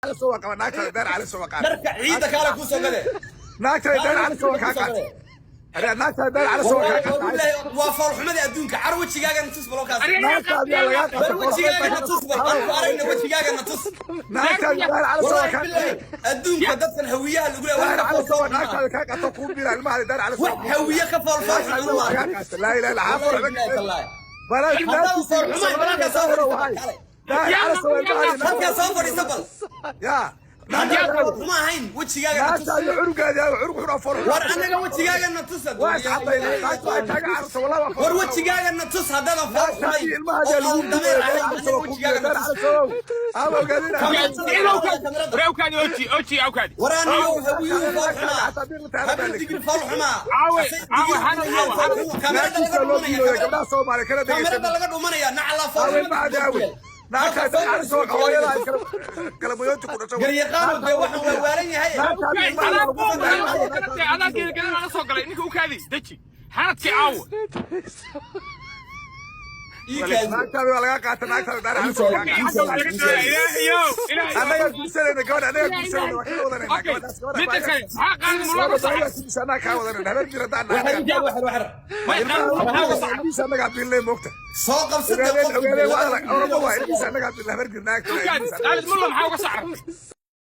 Calasow waa qaba naagtaada, Daahir Calasow waa qaatay. Dharka ciidda kaale kuu soo gade. Naagtaada Daahir Calasow waa kaa qaatay. Aryaa, naagtaada Daahir Calasow waa kaa qaatay. Waa foolxumadii adduunka. Car, wejigaagana tus balookaas. Naagtaada yaa lagaa Bal qaatay. wejigaagana tus, bal anku aragna, wejigaagana tus. Naagtaada Daahir Calasow waa Wallahi kaa billahi, qaatay. adduunka dadkan Hawiyaha lagu leeyahay Daahir wax ka Calasow waa foolfool xumaa. naagtaada kaa qaato, kuu bira ilmaha Daahir Calasow. Wax Hawiye ka foolfool Naagtaada xumaa. waa kaa qaatay. Laa ilaaha illa Wallahi allah. billahi tallahi. Balaa. Haddaan foolxumay, banaankaa soo fadhiista kale. Daahir Calasow ilmaha. Halkaa soo fadhiista bal. Yaa. Haddaan foolxumo ahayn, wejigaagana tus. Naagtaada cunugaada cunug wuxuu fool. War annaga wejigaagana tus. Waa iscadaynay, naagtu ay taaga carruurta, wallahi waa. War wejigaagana tus haddaadan fool xumayn Naagtaadii ilmaha oo lagu aan dameer ahayn, annaga wejigaagana tus. Ogaadina. Awkaadi, oji oji awkaadi. War aniga Hawiyuhu fool xumaa, Habeen Digri fool xumaa. Caawe, caawe, hana caawe, hana. Kamerada laga dhumanaya. Gabdhaha Soomaaliya kala Kamerada dhegeysan. laga dhumanaya, nacla fool. Aawe ilmaha, aawe naagtaada Calasow hooyada ay kala moyoonti ku dhasho. Garyaqaano dee, waxaan waa waalan yahay. Adaa geelgelin laga soo galay ninka, ukaadi, deji xanadkii caawa. Ii kaadi. Naagtaada waa laga qaata, naagtaada Daahir Calasow waa kaa qaata. Ilaahayow, ilaahayow. Annagaa guursanayna gabadha, annagaa guursanayna, waa ka wadanayna. Okay. Gabadhaas gabadha. Midda kale, maxaa Qaalid Mulla ka Gabadha sacay? guursa, annagaa kaa wadanayna, habeen jir haddaan Waxar nahay. ii kaadi, waxar, waxar. May Qaalid Mulla maxaa ka sacay? Ilmihiisa annagaa biilnay, moogta. Soo qabsada. Ogaadeen Qofka. ogaadeen waa adag, Oromo waa ilmihiisa annagaa biilnay, habeen jir naagta. Ukaadi, Qaalid Mulla maxaa uga sacray?